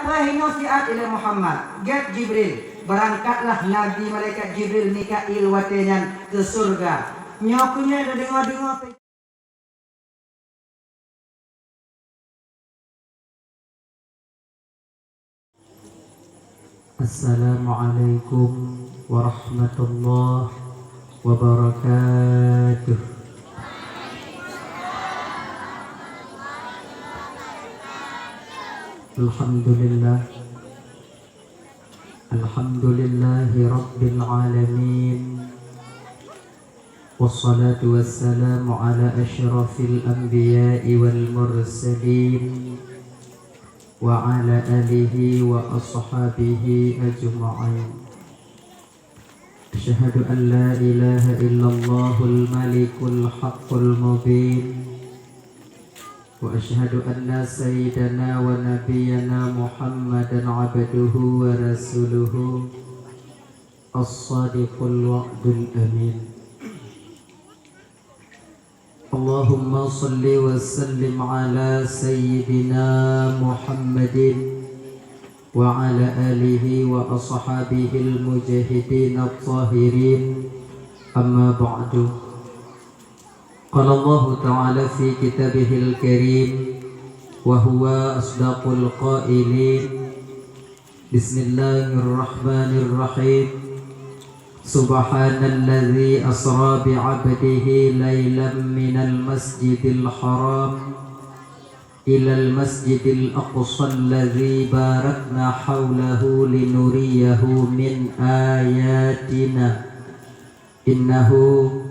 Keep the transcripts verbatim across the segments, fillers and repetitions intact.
Peureunoe siat ilée Muhammad, gét Jibril, beurangkatlah Nabi Malaikat Jibril Mikail watée nyan keu syeuruga. Nyoe keuh nyan deungoe-deungoe. Assalamualaikum warahmatullahi wabarakatuh. Alhamdulillah. Alhamdulillahi rabbil alamin. Wassalatu wassalamu ala asyrafil anbiya'i wal mursalin, wa ala alihi wa ashabihi ajma'in. Asyhadu an la ilaha illallahul malikul haqqul mubin. Wa asyhadu anna sayyidana wa nabiyyana Muhammadan abduhu wa rasuluhu. As-Sadiqul Wa'dul Amin. Allahumma salli wa sallim ala Sayyidina Muhammadin wa ala alihi wa ashabihil mujahidin at-tahirin. Amma ba'du. Qala Allahu ta'ala fi kitabihil karim, wa huwa asdaqul qailin. Bismillahirrahmanirrahim. Subhanalladzi asra bi 'abdihi lailan minal masjidil haram ilal masjidil aqsa alladzi barakna haulahu linuriyahu min ayatina. Innahu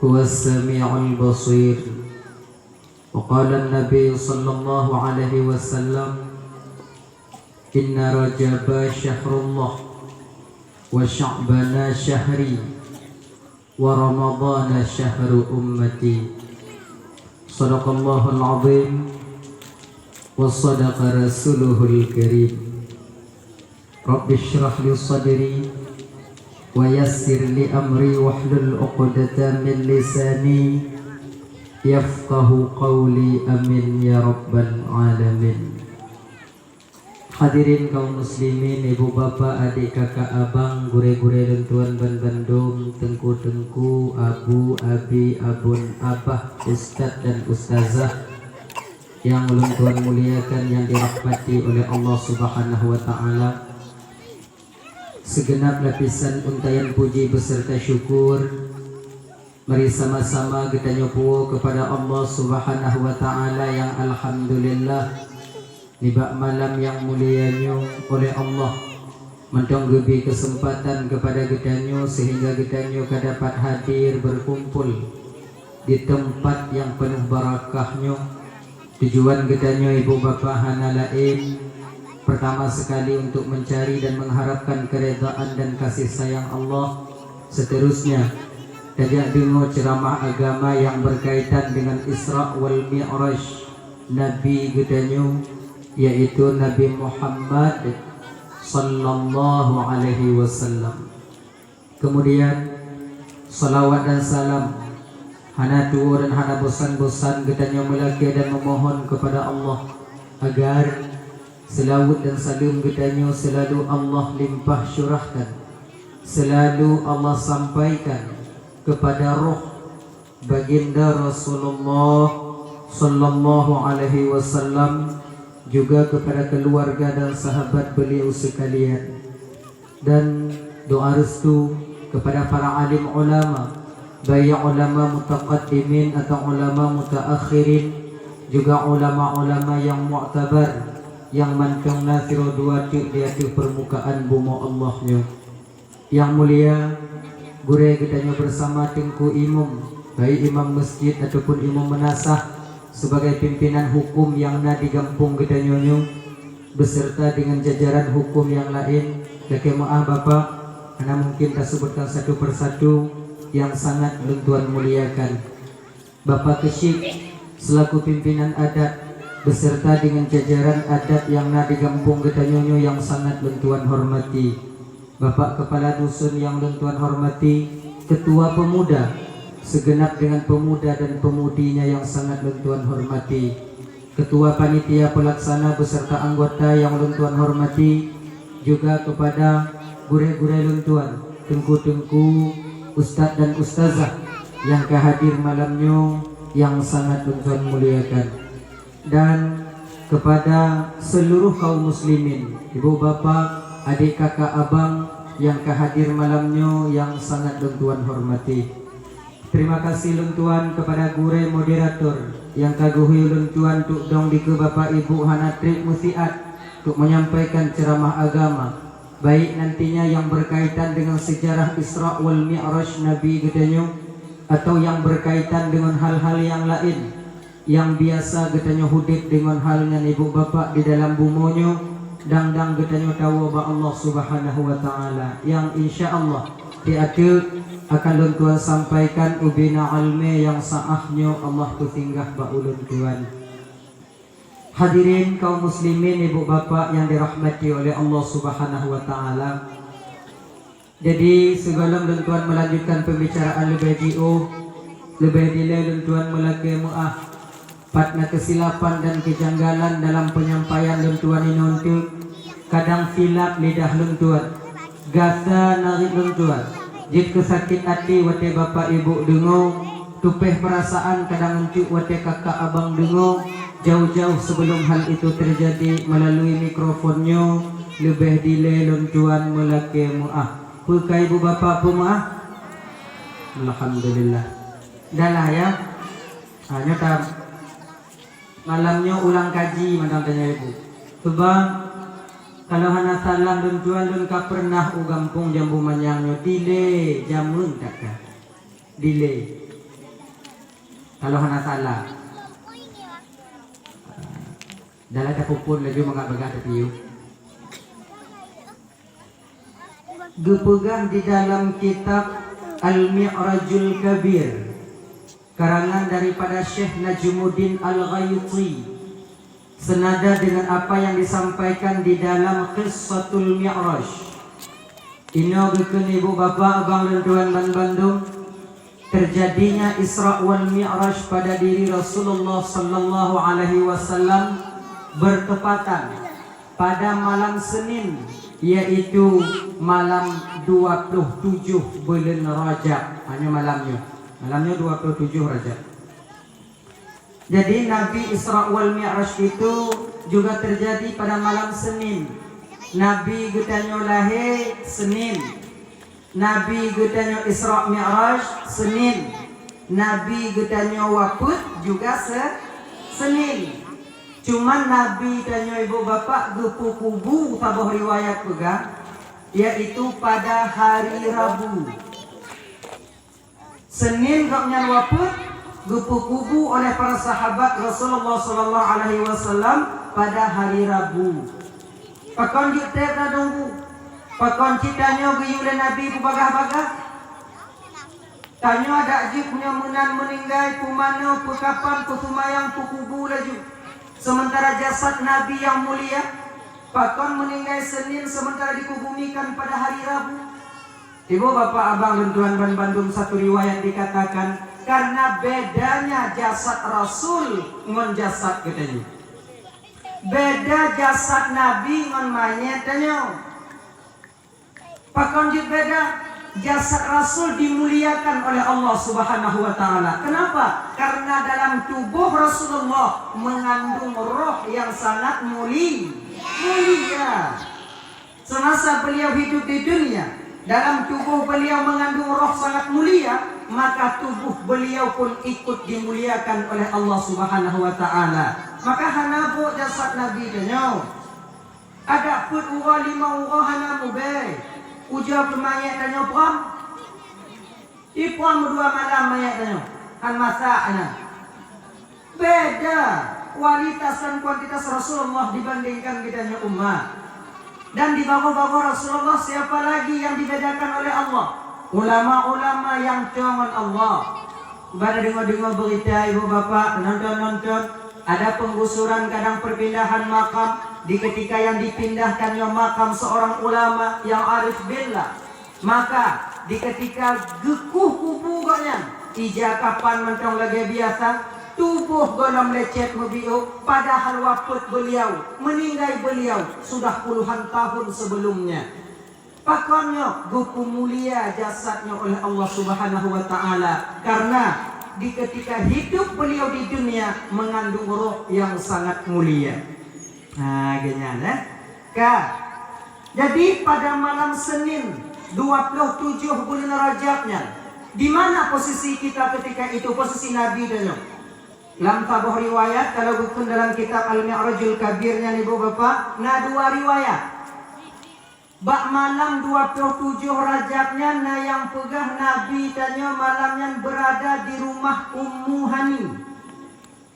huwas sami'ul basir. Wa qala an-nabi sallallahu alaihi wasallam, "Inna Rajaba syahrullah, wa Sya'bana syahri, wa Ramadana syahru ummati." Sadaqallahul azim, wa sadaqa rasuluhul karim. Rabbi shrah li sadri, wa yassir li amri, wahlul 'uqdatam min lisani, yafqahu qawli. Amin ya rabbal alamin. Hadirin kaum muslimin, ibu bapak, adik kakak abang, gurée-gurée lôn tuan ban bandum, teungku-teungku, abu, abi, abon, abah, ustaz dan ustazah nyang ulôn tuan muliakan, nyang dirahmati oleh Allah Subhanahu wa Ta'ala. Sigeunab lapisan untaian puji beuseurta syukur, mari sama-sama geutanyoe puwoe keupada Allah Subhanahu wa Ta'ala nyang alhamdulillah, nibak malam nyang mulia nyoe oleh Allah mantong geubri keuseumpatan keupada geutanyoe seuhingga geutanyoe ka dapat hadir beukumpul di teumpat nyang peuneuh barakah nyoe. Tujuan geutanyoe ibu bapak hana laén, peurtama seukali untuk meuncari dan meuharapkan keuridhaan dan kasih sayang Allah. Seuterusnya, tajak deungoe ceuramah agama nyang beukaitan deungon Isra wal Mi'raj Nabi geutanyoe, yaitu Nabi Muhammad sallallahu alaihi wasallam. Keumudian, salawat dan salam hana tuwoe dan hana bosan-bosan geutanyoe meulakée dan meumohon keupada Allah agar seulaweuet dan saleuem geutanyoe seulalu Allah limpah syurahkan, seulalu Allah sampaikan keupada roh Baginda Rasulullah sallallahu alaihi wasallam, juga keupada keuluwarga dan sahabat beliau seukalian. Dan doa restu keupada para alim ulama, baik ulama mutaqaddimin atawa ulama mutaakhirin, juga ulama-ulama nyang mu'tabar, nyang mantong na sidroe dua teuk di ateueh peurmukaan bumoe Allah nyoe. Nyang mulia, gurée geutanyoe beusama Teungku Imum, baik imam masjid ataupun imum meunasah, sibagai pimpinan huköm nyang na di gampông geutanyoe nyoe, beuseurta deungon jajaran huköm nyang laén. Lakée meuáh, Bapak, hana mungken taseubutkan satu persatu, nyang sangat lôn tuan muliakan. Bapak Keuchik, selaku pimpinan adat, beuseurta deungon jajaran adat nyang na di gampông geutanyoe nyoe nyang sangat lôn tuan hormati. Bapak Keupala Dusun nyang lôn tuan hormati, Keutua Peumuda, sigeunab deungon peumuda dan peumunyinya nyang sangat lôn tuan hormati. Ketua Panitia Pelaksana beserta anggota yang ulôn tuan hormati, juga kepada gurée-gurée lôn tuan, teungku-teungku, ustaz dan ustazah yang ka hadir malam nyoe yang sangat lôn tuan muliakan. Dan kepada seluruh kaum muslimin, ibu bapak, adik kakak abang yang ka hadir malam nyoe yang sangat lôn tuan hormati. Terima kasih lôn tuan kepada gurée moderator yang ka geuhôi lôn tuan untuk dong dikeue bapak ibu hana treb meusiat untuk menyampaikan ceramah agama, baik nantinya yang berkaitan dengan sejarah Isra wal Mi'raj Nabi geutanyoe, atau yang berkaitan dengan hal-hal yang lain yang biasa geutanyoe udeb deungon hal nyan ibu bapak di dalam bumoe nyoe, dang-dang geutanyoe tawoe bak Allah Subhanahu wa Ta'ala, nyang insya Allah di ateueh akan lôn tuan sampaikan ubena almé nyang sa'ah nyoe Allah peusinggah bak ulôn tuan. Hadirin kaum muslimin, ibu bapak yang dirahmati oleh Allah Subhanahu wa Ta'ala. Jadi, sigohlom lôn tuan melanjutkan pembicaraan leubeh jiôh, leubeh dilée lôn tuan meulakée meuáh, pat na keusilapan dan keujanggalan dalam penyampaian lôn tuan inoe teuk, kadang silap lidah lôn tuan, gasa narit lôn tuan, jeuet keu sakét até watée bapak ibu deungoe, tupéh peurasaan kadang eunteuk watée kakak abang deungoe, jauh-jauh sebelum hal itu terjadi melalui mikrofon nyoe, leubeh dilée lôn tuan meulakée meuáh. Peue ka ibu bapak peumeuáh? Alhamdulillah. Dah lah ya. Ha, nyoe tam. Malam nyoe ulang kaji mantong tanyoe ibu. Sebab kalau hana salah lôn tuan lôn ka pernah u gampông Jambu Manyang nyoe dilée jameun that ka. Dilée. Kalau hana salah. Dalam tapupun laju mangat bagah tapiôh. Geupeugah di dalam kitab Al-Mi'rajul Kabir, karangan daripada Syekh Najmuddin Al-Ghaiti, senada dengan apa yang disampaikan di dalam Qissatul Mi'raj. Inoe geukheun ibu bapak abang lôn tuan ban bandum, terjadinya Isra wal Mi'raj pada diri Rasulullah sallallahu alaihi wasallam bertepatan pada malam Senin, yaitu malam dua puluh tujuh buleuen Rajab. Ha, nyoe malam nyoe. Malam nyoe dua puluh tujuh Rajab. Jadi, Nabi Isra wal Mi'raj itu juga terjadi pada malam Senin. Nabi geutanyoe lahé Senin. Nabi geutanyoe Isra Mi'raj Senin. Nabi geutanyoe wafeuet juga se-, Senin. Cuman Nabi tanyoe ibu bapak geupeukubu saboh riwayat peugah, yaitu pada hari Rabu. Senin gobnyan wafeuet, geupeukubu oleh para sahabat Rasulullah sallallahu alaihi wasallam pada hari Rabu. Pakon jeuet treb na deunggu? Pakon cit tanyoe geuyue lé Nabi peubagah-bagah? Tanyoe adak jeuet nyoe meunan meuninggai, peumanoe, peukapan, peuseumayang, peukubu laju. Sementara jasad Nabi nyang mulia, pakon meuninggai Senin sementara dikubumikan pada hari Rabu? Ibu bapak abang lôn tuan ban bandum, satu riwayat dikatakan, karena bedanya jasad Rasul ngon jasad geutanyoe. Beda jasad Nabi ngon manyét tanyoe. Pakon jeuet beda? Jasad Rasul dimuliakan oleh Allah Subhanahu wa Ta'ala. Kenapa? Karena dalam tubuh Rasulullah mengandung roh yang sangat muli-, mulia. Semasa beliau hidup di dunia, dalam tubuh beliau mengandung roh sangat mulia, maka tubuh beliau pun ikut dimuliakan oleh Allah Subhanahu wa Ta'ala. Maka hana bôk jasad Nabi tanyoe. Adak peuet uroe limong uroe hana mubée. Ujoe peumayét tanyoe prom. Iprom dua malam manyét tanyoe, han masak nyan. Beda kualitas dan kuantitas Rasulullah dibandingkan geutanyoe umat. Dan di bagoe-bagoe Rasulullah, siapa lagi yang dibedakan oleh Allah? Ulama-ulama yang congon Allah. Pada deungoe-deungoe beurita, ibu bapak, nonton-nonton, ada penggusuran kadang perpindahan makam, di ketika yang dipindahkan nyoe makam seorang ulama yang arif billah. Maka, di ketika geukueh kubu gobnyan, ija kapan mantong lagée biasa, Tuboh gohlom lecet meubiôh, padahal wafeuet beuliau, meuninggai beuliau sudah puluhan tahun sebelumnya. Pakon nyoe geupeumulia jasad nyoe oleh Allah Subhanahu wa Ta'ala? Karena di ketika hidup beliau di dunia mengandung roh yang sangat mulia. Ha, geuhnyan, eh. Ka. Jadi pada malam Senin dua puluh tujuh bulan Rajab nyan, di mana posisi kita ketika itu, posisi Nabi tanyoe? Lam saboh riwayat, kalau bukon dalam kitab Al-Mi'rajul Kabir nyan, ibu bapak, na dua riwayat. Bak malam dua puluh tujuh Rajab nyan na nyang peugah Nabi tanyoe malam nyan berada di rumah Ummu Hani.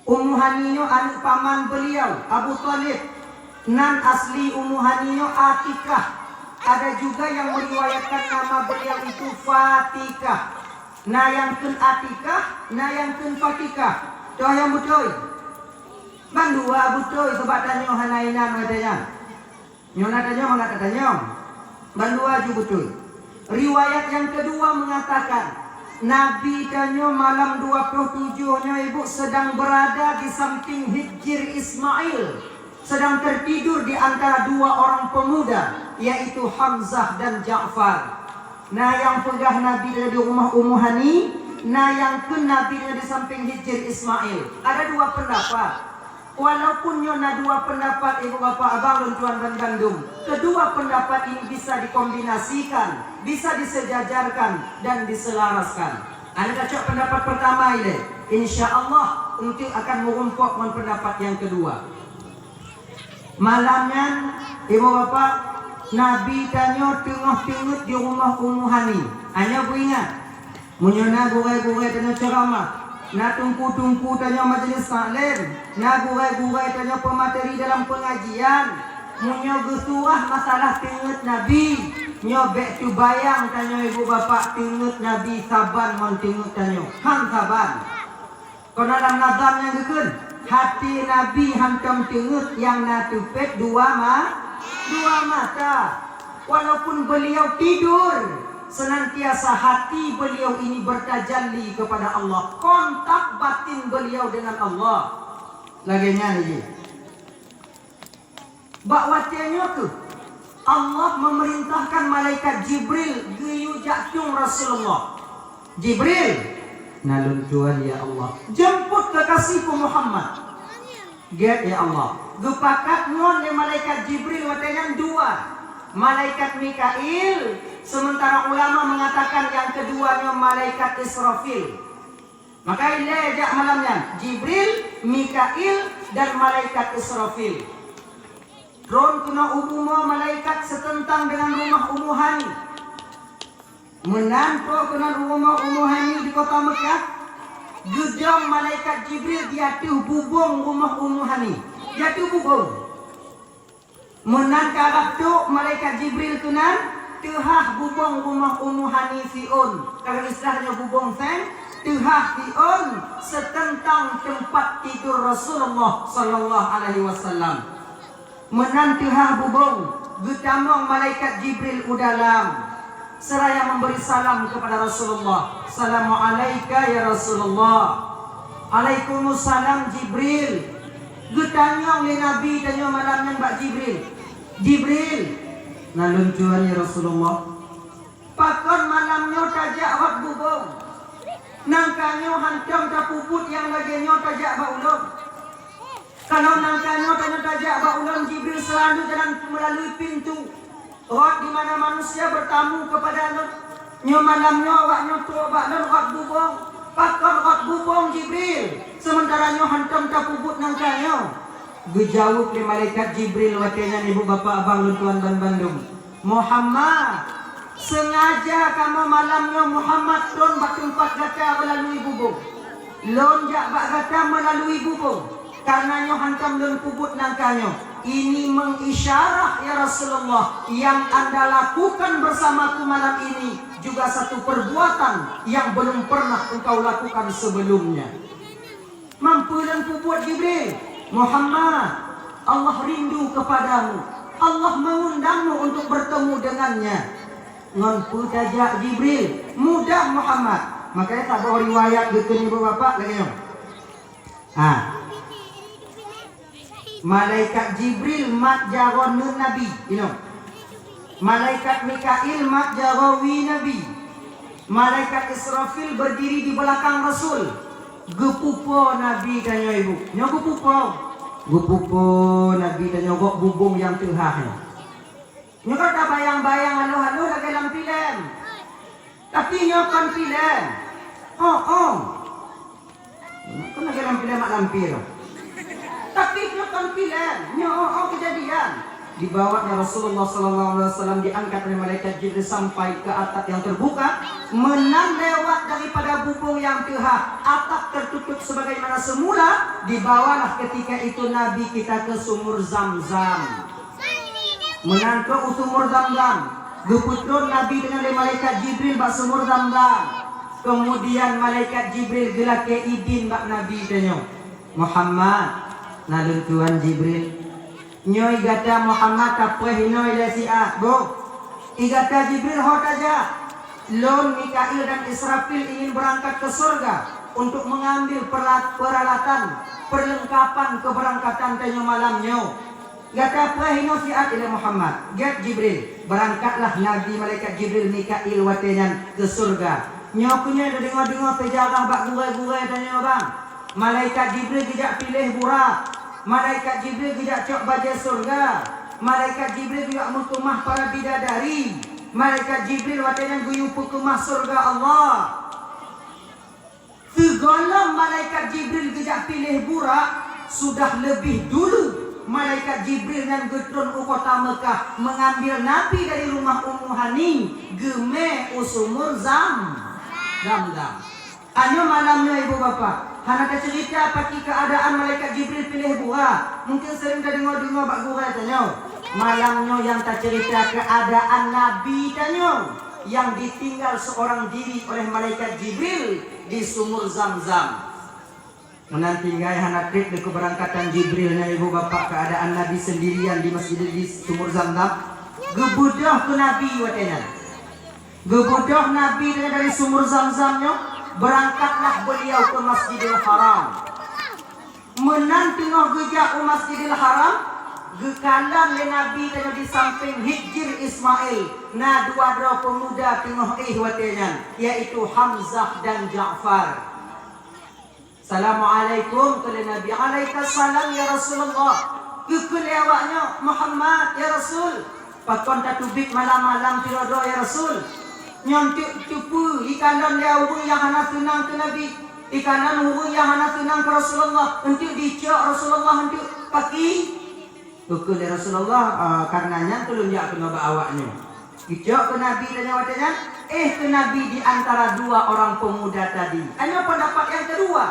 Ummu Hani nyoe aneuk paman beliau, Abu Thalib. Nan asli Ummu Hani nyoe Atikah. Ada juga yang meriwayatkan nama beliau itu Fatikah. Na nyang kheun Atikah, na nyang kheun Fatikah. Toh nyang beutôi? Bandua beutôi, sabab tanyoe hana inan watée nyan. Nyoe na tanyong, hana tatanyong. Bandua ju beutôi. Riwayat nyang keudua mengatakan, Nabi tanyoe malam dua puluh tujuh nyoe ibu sedang berada di samping Hijr Ismail, sedang tertidur di antara dua orang pemuda, yaitu Hamzah dan Ja'far. Na nyang peugah Nabi di rumoh Ummu Hani, na nyang kheun Nabi di samping Hijr Ismail. Ada dua pendapat. Walaupun nyoe na dua pendapat, ibu bapak abang lôn tuan banmandum, kedua pendapat ini bisa dikombinasikan, bisa disejajarkan dan diselaraskan. Aneuk tacok pendapat pertama ilée, insya Allah untuk akan meurumpok ngon pendapat nyang keudua. Malam nyan, ibu bapak, Nabi tanyoe teungoh teungeut di rumoh Ummu Hani. Hanya beuingat, meunyoe na gurée-gurée tanyoe ceuramah, na teungku-teungku tanyoe majelis taklim, na gurée-gurée tanyoe peumateri dalam peungajian, meunyoe geusuah masalah teungeut Nabi, nyoe bék teubayang tanyoe ibu bapak teungeut Nabi saban ngon teungeut tanyoe. Han saban. Keunan lam nazam nyang geukheun, hati Nabi hantom teungeut nyang na teupet dua ma-, dua mata. Walaupun beliau tidur, senantiasa hati beliau ini bertajalli kepada Allah. Kontak batin beliau dengan Allah. Lagée nyan jih. Bak watée nyoe kheueh, Allah memerintahkan malaikat Jibril geuyue jak tueng Rasulullah. "Jibril," nan lôn tuan, "Ya Allah." "Jemput kekasihku Muhammad." "Gét, ya Allah." Geupakat ngon lé malaikat Jibril watée nyan dua. Malaikat Mikail, sementara ulama mengatakan nyang keudua nyoe malaikat Israfil. Maka ilée jak malam nyan, Jibril, Mikail, dan malaikat Israfil. Tron keunoe u bumoe malaikat seuteuntang deungon rumoh Ummu Hani. Meunan po keunoe u rumoh Ummu Hani di kota Meukah, geudong malaikat Jibril di ateueh bubông rumoh Ummu Hani. Di ateueh bubông. Meunan karab trok malaikat Jibril keunan, teuhah bubông rumoh Ummu Hani siôn, kalau istilah nyoe bubông seng, teuhah siôn seuteuntang teumpat tidur Rasulullah sallallahu alaihi wasallam. Meunan teuhah bubông, geutamong malaikat Jibril u dalam. Seraya memberi salam kepada Rasulullah. "Assalamualaika ya Rasulullah." "Alaikumussalam Jibril." Geutanyong lé Nabi tanyoe malam nyan bak Jibril, "Jibril," nan lôn tuan, "Ya Rasulullah, pakon malam nyoe tajak rot bubông? Nangka nyoe hantom tapeubuet nyang lagée nyoe tajak bak ulôn. Kalau nangka nyoe tanyoe tajak bak ulôn, Jibril selalu jalan melalui pintu. Rot di mana manusia bertamu kepada lôn. Nyoe malam nyoe awak nyoe trok bak lôn rot bubông. Pakon rot bubông, Jibril, sementara nyoe hantom tapeubuet nangka nyoe?" Geujaweueb lé malaikat Jibril watée nyan, ibu bapak abang lôn tuan banmandum, "Muhammad, sengaja kamoe malam nyoe Muhammad tron bak teumpat gata melalui bubông. Lôn jak bak gata melalui bubông, karena nyoe hantom lôn peubuet nangka nyoe. Ini mengisyarah, ya Rasulullah, yang Anda lakukan bersamaku malam ini juga satu perbuatan yang belum pernah engkau lakukan sebelumnya." "Mampu lôn peubuet, Jibril." "Muhammad, Allah rindu kepadamu. Allah mengundangmu untuk bertemu dengannya." "Ngon peue tajak, Jibril?" "Mudah, Muhammad." Makanya saboh riwayat geukheun ibu bapak lagée nyoe. Ha. Malaikat Jibril mat jaroe neuen Nabi, inoe. Malaikat Mikail mat jaroe wie Nabi. Malaikat Israfil berdiri di belakang Rasul. Geupupo Nabi tanyoe, Ibu. Nyoe geupupo. Geupupo Nabi tanyoe gok bubông nyang teuhah nyoe. Nyoe ka tabayang-bayang haloh-haloh lagèe lam filem. Tapi nyoe kon filem. Oh, oh. Kon lagèe lam filem mak lampir. Tapi nyoe kon filem. Nyoe, oh, oh, kejadian. Dibawanya Rasulullah sallallahu alaihi wasallam diangkat oleh malaikat Jibril sampai ke atap yang terbuka. Meunan lewat daripada bubông yang teuhah, atap tertutup sebagaimana semula, dibawalah ketika itu Nabi kita ke sumur Zam-Zam. Meunan trok u sumur Zam-Zam, geupeutron Nabi tanyoe lé malaikat Jibril bak sumur Zam-Zam. Kemudian malaikat Jibril geulakèe idin bak Nabi tanyoe, "Muhammad, na lôn tuan Jibril. Nyoe gata Muhammad tapreh inoe ilèe siat, boh. Gata Jibril ho tajak. Lôn, Mikail dan Israfil ingin berangkat ke surga untuk mengambil perla-, peralatan, perlengkapan keberangkatan tanyoe malam nyoe." Gata preh inoe siat ilèe Muhammad. Gèt Jibril, beurangkatlah Nabi malaikat Jibril Mikail watèe nyan keu syeuruga. Nyoe keuh nyoe tadeungoe-deungoe seujarah bak gurèe-gurèe tanyoe bang. Malaikat Jibril geujak piléh Burak. Malaikat Jibril geujak cok bajèe syeuruga. Malaikat Jibril geujak meukeumah para bidadari. Malaikat Jibril watèe nyan geuyue peukeumah syeuruga Allah. Sigohlom malaikat Jibril geujak piléh Burak, sudah leubeh dulu malaikat Jibril nyan geutron u kota Meukah, meungambil Nabi dari rumah Ummu Hani, geumè u sumur Zam-, Zamzam. Tanyoe malam nyoe, ibu bapak, hana taceurita pakri keuadaan malaikat Jibril piléh Burak. Mungken seuring tadeungoe-deungoe bak gurèe tanyoe. Malam nyoe nyang taceurita keuadaan Nabi tanyoe nyang ditinggal seorang diri oleh malaikat Jibril di sumur Zamzam. Meunan tinggai hana trép lé keubeurangkatan Jibril nyan, ibu bapak, keuadaan Nabi seundirian di masjid di sumur Zamzam. Geubeudôh keu Nabi watèe nyan. Geubeudôh Nabi dari sumur Zamzam nyoe, beurangkatlah beuliau keu Masjidil Haram. Meunan teungoh geujak u Masjidil Haram, geukalon lé Nabi tanyoe di sampéng Hijr Ismail, na dua droe peumuda teungoh éh watèe nyan, yaitu Hamzah dan Ja'far. "Assalamualaikum," kheun lé Nabi. "Alaikassalam, ya Rasulullah." Geukheun lé awaknyoe, "Muhammad, ya Rasul, pakon tateubiet malam-malam sidroe-droe, ya Rasul?" Nyoe teuk teupeue ikalon lé ureueng nyang hana seunang keu Nabi, ikalon ureueng nyang hana seunang keu Rasulullah, eunteuk dicok Rasulullah eunteuk pakri. Geukheun lé Rasulullah, "Ah, kareuna nyan keuh lôn jak keunoe bak awaknyoe." Geucok keu Nabi tanyoe watèe nyan, éh keu Nabi di antara dua orang pemuda tadi. Nyoe pendapat yang kedua.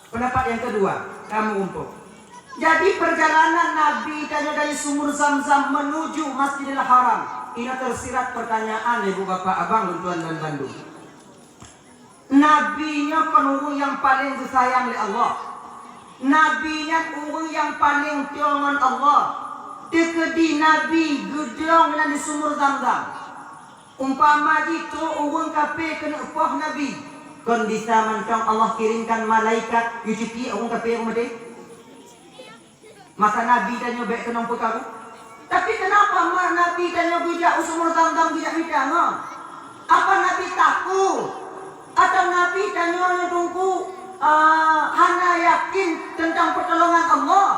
Pendapat yang kedua, kamoe rumpok. Jadi, perjalanan Nabi tanyoe dari Sumur Zamzam menuju Masjidil Haram, inoe tersirat pertanyaan, ibu, bapak, abang, lôn tuan dan bandum. Nabi nyoe kon ureueng nyang paleng geusayang lé Allah. Nabi nyan ureueng nyang paleng toe ngon Allah. Teukeudi Nabi geudong nan di Sumur Zamzam. Umpama jih trok ureueng kafé keuneuk poh Nabi, kon bisa mantong Allah kirimkan malaikat geucuti ureueng kafé nyang maté? Masa Nabi tanyoe bèk keunong peukaru. Tapi kenapa ma-, Nabi tanyoe geujak u Sumur Zamzam geujak mita ngon? Apa Nabi takut? Atau Nabi tanyoe nyoe teungku, eh, hana yakin tentang pertolongan Allah?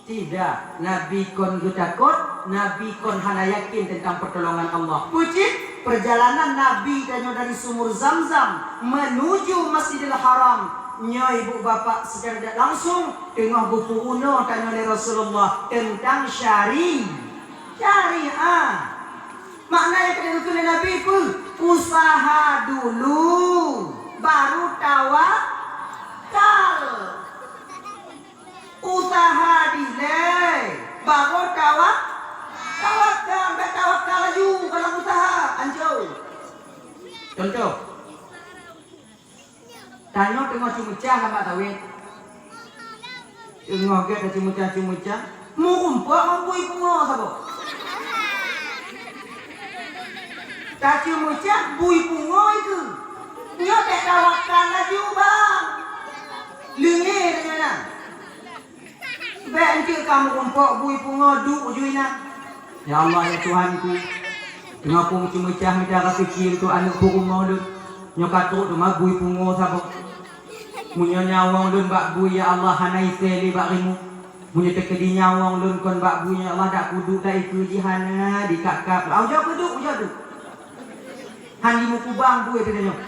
Tidak, Nabi kon geutakot, Nabi kon hana yakin tentang pertolongan Allah. Peue cit? Perjalanan Nabi tanyoe dari Sumur Zamzam menuju Masjidil Haram nyoe, ibu bapak, secara tidak langsung teungoh geupeurunoe tanyoe lé Rasulullah teuntang syari-, syariat. Makna nyang ka geukheun lé Nabi peue? Usaha dulu, baru tawakal. Usaha dilèe, baru tawa-, tawakal. Bèk tawakal laju, kalau usaha, ancô. Contoh. Tanyoe teungoh ceumeucah lam bak sawét. Teungoh gèt taceumeucah-ceumeucah, meurumpok ngon bui pungo saboh. Taceumeucah bui pungo itu. Nyoe bèk tawakal laju, bang. Leungée deungon na. Bék enteuk ka meurumpok bui pungo duek jui na. Ya Allah, ya Tuhanku, teungoh peumeucah mita raseuki untuk aneuk peurumoh lôn. Nyoe ka trok teuma bui pungo saboh. Meunyoe nyawöng lôn bak bui, ya Allah, hana isé lé bak rimueng. Meunyoe teukeudi nyawöng lôn kon bak bui, ya Allah, dak kuduek dak ikeue jih hana dikab-kab. Au, jak keuduek, jak duek. Han jimeukubang bui teuh nyoe.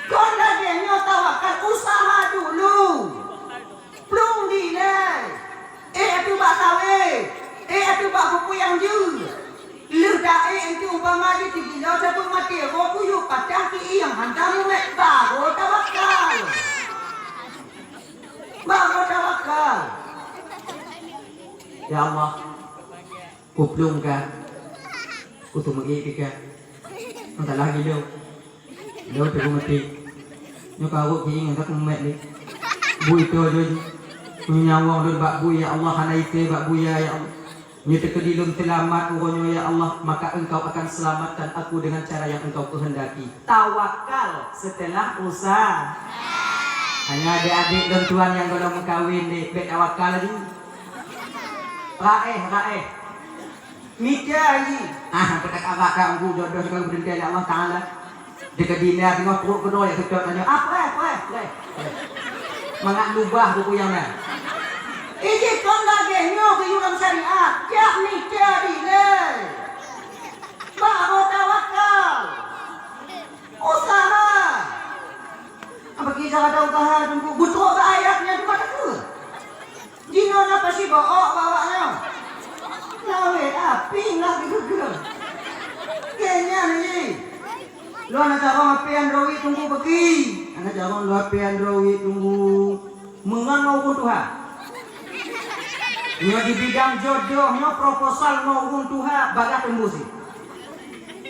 Kon lagée nyoe tawakal, usaha dulu. Plueng dilée. Ék ateueh bak sawét. Ék ateueh bak peue-peue nyang jeuet. Lheueh taék enteuk umpama jih teugiloe sapeue maté roh buyuek patah kieng hantom mumet, barô tawakal. Barô tawakal. Ya Allah, kuplueng ka, kuteumeuék pih ka. Masalah giloe. Lôn teupeumaté. Nyoe ka rhot kieng, ka mumet lé. Bui toe jih. Meunyoe nyawöng lôn bak bui, ya Allah, hana isé bak bui, ya Allah. Nyoe teukeudi lôn seulamat uroe nyoe, ya Allah, maka Engkau akan selamatkan aku dengan cara yang Engkau kehendaki. Tawakal setelah usaha. Hanya adék-adék lôn tuan nyang gohlom meukawen deh, bék tawakal laju. Raéh, raéh. Mita jih. Ah, peutakara ka Teungku jodoh ka geubri lé Allah Taala. Jeuet keu dina teungoh pruet keudroe jak seutôt tanyoe. Ah, preh, preh, preh, preh. Mangat lubah buku nyang na. Ijih kon lagée nyoe geuyue lam syariat. Jak mita dilée. Barô tawakal. Usaha. Apa kisah ada usaha Teungku? Butrok bak ayat nyan cuma takue. Jinoe na pasi bo'ok bak awak nyoe. Lawét api lah geugeuh. Keu nyan jih. Lôn hana carông H P Android Teungku peuki. Hana carông lôn H P Android Teungku. Meungon ngon ureueng tuha. Nyoe di bidang jodoh nyoe proposal ngon ureueng tuha bagah teumbus jih.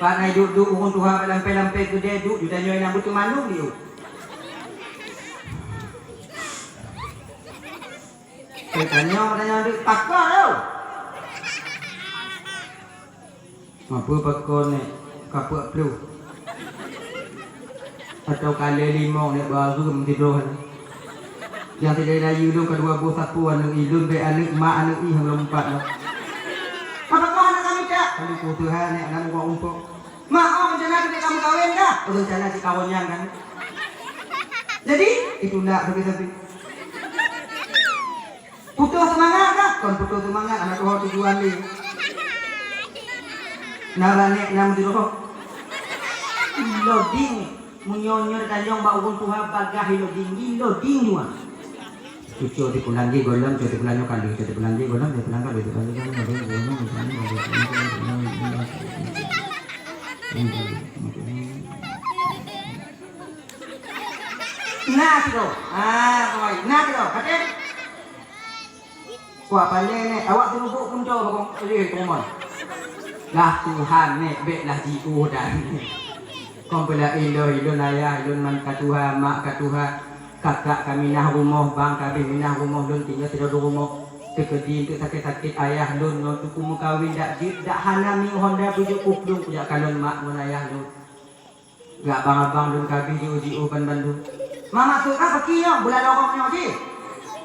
Pat na duek-duek ureueng tuha bak lampée-lampée keudè duek, tanyoe nyang beutôi mandum di u. Tanyoe, tanyoe duek pakon yo. Mapeue pakon nyoe? Ka peuet ploh. Atau kalée limong nyoe bareuem sidroe. Nyang sidroe layeue lôn ka dua boh sapeue aneuk i lôn, bék aneuk mak aneuk i nyang lôn empat lom. Mapeue pakon aneuk kami tak? Kali ku Tuhan nyoe aneuk muka umpok. Mak, oh, rencana keuneuk kamoe kawen kah? Oh, rencana cit kawen nyan kan. Jadi, ditunda sabe-sabe. Putôh seumangat kah? Kon putôh seumangat, hana tuho tujuan lé. Na ranék na meusidroe. Loading, meunyoe nyoe tanyong bak ureueng tuha bagah loading, di loading dua. Cucok di pulan di golom, cucok di pulan nyoe kali, cucok di pulan di golom, di pulan kali, di pulan di golom, di pulan di golom, di pulan di golom. Na sidroe. Ah, oi, na sidroe. Patéh. Wah, pandai nyoe. Awak seuruboh punto bakong. Eh, komon. Lah Tuhan nyoe, bék lah jiôh dan. Kon peulaén lôn, lôn ayah, lôn man ka tuha, mak ka tuha. Kakak ka minah rumoh, bang ka abéh minah rumoh, lôn tinggai sidroe rumoh. Teukeudi eunteuk sakét-sakét ayah lôn ngon teungku meukawen dak jeuet, dak hana miyueb honda beujeuet kuplueng kujak kalon mak ngon ayah lôn. Gak abang-abang lôn ka abéh jiôh-jiôh ban bandum. Ma maksud ka peuki nyoe, beulah lorong nyoe jih?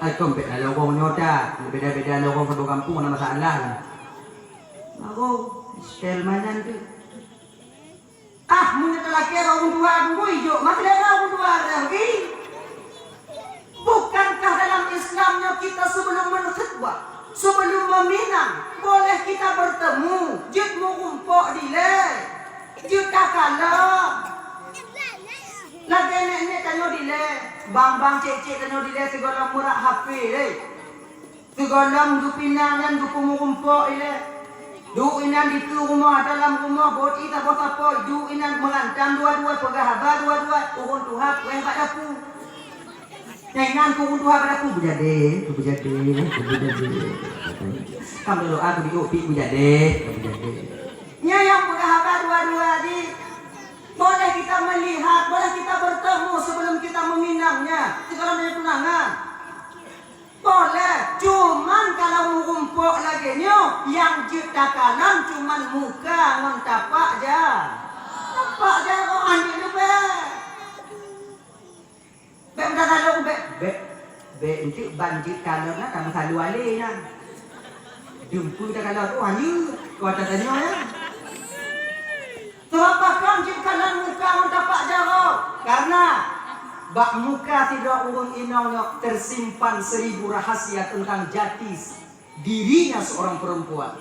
Ai, kon bék na lorong nyoe that. Beda-beda lorong saboh gampông na masalah. Baru, style mainan tu. Ah, meunyoe talakée bak ureueng tuha, teungku ijok, ma talakée bak ureueng tuha lagi. Bukankah dalam Islam nyoe kita sebelum meukhutbah, sebelum meminang, boleh kita bertemu, jeuet meurumpok dilée, jeuet takalon. Lagée nèk-nèk tanyoe dilée, bang-bang cék-cék tanyoe dilée sigohlom meurak H P lé. Sigohlom geupinang nyan geupeumeurumpok ilée. Duek inan dikeue rumoh, dalam rumoh, bot ie saboh sapoe, duek inan meurantang dua-dua, peugah haba dua-dua, ureueng tuha preh bak dapu. Nyan inan keu ureueng tuha bak dapu, beujadé, beujadé, beujadé. Ka meudoa keu diuk pih beujadé, beujadé. Nyan nyang peugah haba dua-dua jih. Boleh kita melihat, boleh kita bertemu sebelum kita meminangnya. Sigohlom tanyoe tunangan. Boleh, cuman kalau meurumpok lagée nyoe, nyang jeuet takalon cuman muka ngon tapak ja-, tapak jaroe, hana leubeh. Bèk meusalah ubé, bèk, bèk eunteuk ban jeuet kalon na, ka meusalu alé nyan. Dumpeue takalon, oh, hanjeuet, keu ata tanyoe nyan. Sabab pakon jeuet kalon muka ngon tapak jaroe? Karena bak muka sidroe ureueng inong nyoe tersimpan seribu rahasia tentang jati dirinya seorang perempuan.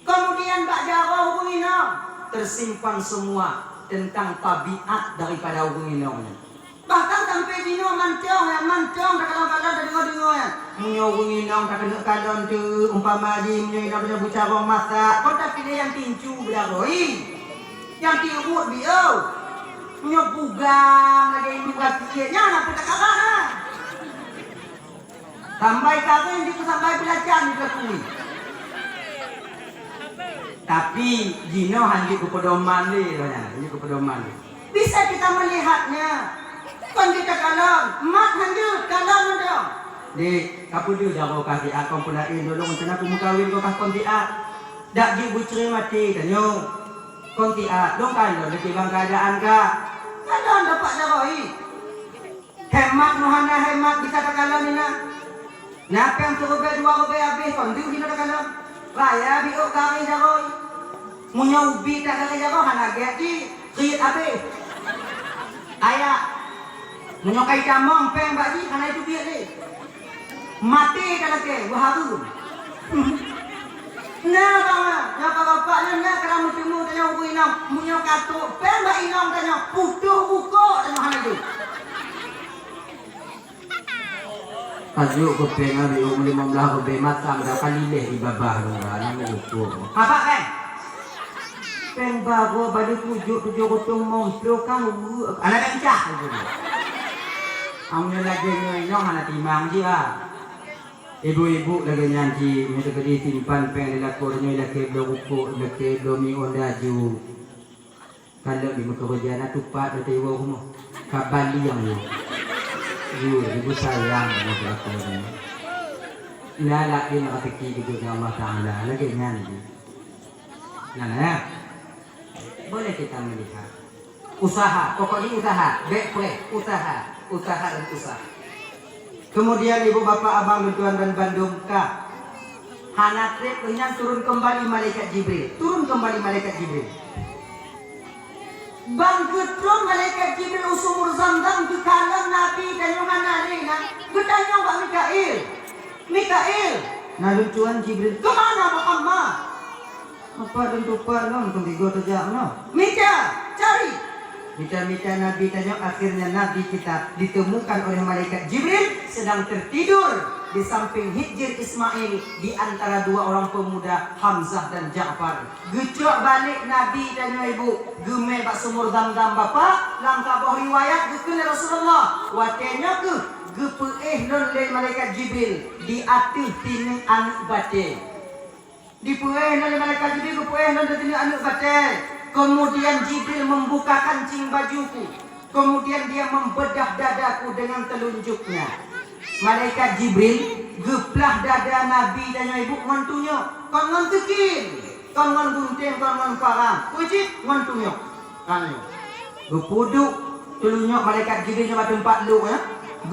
Kemudian bak jaroe ureueng inong tersimpan semua tentang tabiat daripada ureueng inong nyan. Bahkan sampai jinoe mantong, ya, mantong takalon-kalon, tadeungoe-deungoe, ya. Meunyoe ureueng inong takeuneuk kalon tu, umpama jih meunyoe inong tanyoe beucarông masak, kon tapiléh nyang tincu beudaroi. Nyang tiruek biôh. Meunyoe bugam lagèe indu gaki, nyan hana peue takalon, ha. Sambai kareh jeuet keu sambai beulacan jeuet keu kui. Tapi jinoe hanjeuet keu peudoman lé, nyan, hanjeuet keu peudoman lé. Bisa kita melihatnya. Kon kita kalon, mat hanjeuet, kalon mantong. Dek, kapeue deuh jaroe kah siat kon peulaén lôn, lôn teuka peumeukawen kah kon siat. Dak jeuet beucre maté tanyoe. Kon siat, lôn kalon dikibang keuadaan kah. Kalon dapat jaroe. Hemat meuhana hemat bisa takalon inan. Na péng siribèe dua ribèe habéh, kon deuh jinoe takalon. Raya biôk garéh jaroe. Meunyoe ubit that garéh jaroe hana gèt jih, kriet habéh. Ayak. Meunyoe ka itamong péng bak jih hana jiteubiet lé. Maté ka lakèe, beuhareuem. Na bang, na bapak-bapak nyan na keuram meuteumèe tanyoe ubit inong. Meunyoe ka trôk péng bak inong tanyoe, putôh bukôk tanyoe hana jeuet. Ka jeuet keu péng abi, limong blaih ribèe matang dah ka lileh di babah dong dah, nang jukuk. Apa kan? Péng bagoe bali kujok tujoh reutôh limong ploh ka weuek. Alah, dah pecah. Amun lagèe nyoe, nyoe hana timang jih, ah. Ibu-ibu lagèe nyan jih, meunyoe teukeudi simpan péng di lakoe nyoe, ilakèe bloe rukok, ilakèe bloe mi laju. Kalau di meukeureuja na tupat, na teuwoe rumoh. Ka baliang yue. Yue, ibu sayang, na beurakon. Na laén raseuki geujok lé Allah Taala, lagèe nyan jih. Nah, nah. Boleh kita melihat. Usaha, pokoknya usaha, bèk preh, usaha, usaha dan usaha. Kemudian ibu bapak abang lôn tuan dan bandum ka. Hana trép lheueh nyan turun kembali malaikat Jibril. Turun kembali malaikat Jibril. Ban geutrôn malaikat Jibril u Sumur Zamzam geukalon Nabi tanyoe hana lé na, geutanyong bak Mikail. Mikail, na lôn tuan Jibril, keu mana Muhammad? Apa lôn tupat lôn kon tigo teujak meunoe? Mita, cari! Mita-mita Nabi tanyoe, akhirnya Nabi kita ditemukan oleh malaikat Jibril sedang tertidur di samping Hijr Ismail di antara dua orang pemuda Hamzah dan Ja'far. Geucok balek Nabi tanyoe ibu, geumè bak Sumur Zamzam bapak, lam saboh riwayat geukheun lé Rasulullah, watèe nyoe keuh geupeuéh lôn lé malaikat Jibril di ateueh tineuk aneuk batèe. Dipeuéh lôn lé malaikat Jibril, geupeuéh lôn di tineuk aneuk batèe. Kemudian Jibril membuka kancing bajuku. Kemudian dia membedah dadaku dengan telunjuknya. Malaikat Jibril geuplah dada Nabi tanyoe ibu ngon tunyok, kon ngon sikin, kon ngon gunting, kon ngon parang, peue cit ngon tunyok. Kan nyoe. Geupeuduek teunyok malaikat Jibril nyoe bak teumpat lôn, ya.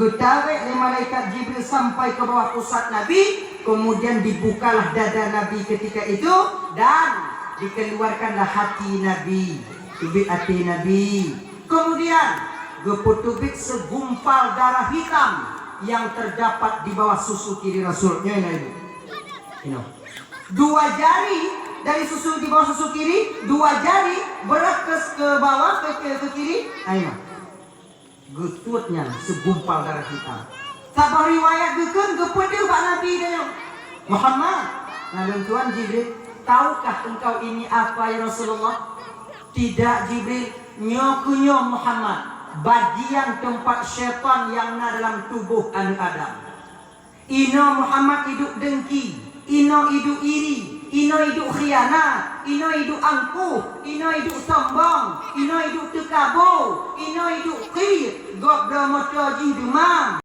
Geutarek lé malaikat Jibril sampai ke bawah pusat Nabi, kemudian dibukalah dada Nabi ketika itu dan dikeluarkanlah hati Nabi. Teubiet até Nabi. Kemudian, geupeuteubiet segumpal darah hitam yang terdapat di bawah susu kiri Rasul. Nyoe na ibu. Inoe. Dua jari dari susu, di bawah susu kiri, dua jari beureukeus ke bawah, ke, ke, ke kiri. Ayo. Geusuet nyan segumpal darah hitam. Saboh riwayat geukheun geupeudeuh bak Nabi tanyoe, "Muhammad, na lôn tuan Jibril, tahukah engkau ini apa, ya Rasulullah?" "Tidak, Jibril, nyoe keuh nyoe, Muhammad, bagian teumpat syaitan nyang na dalam tuboh aneuk Adam." Inoe Muhammad iduek deungki, inoe iduek iri, inoe iduek khianat, inoe iduek angkuh, inoe iduek sombong, inoe iduek teukabo, inoe iduek qiet, gob bloe moto jih deumam.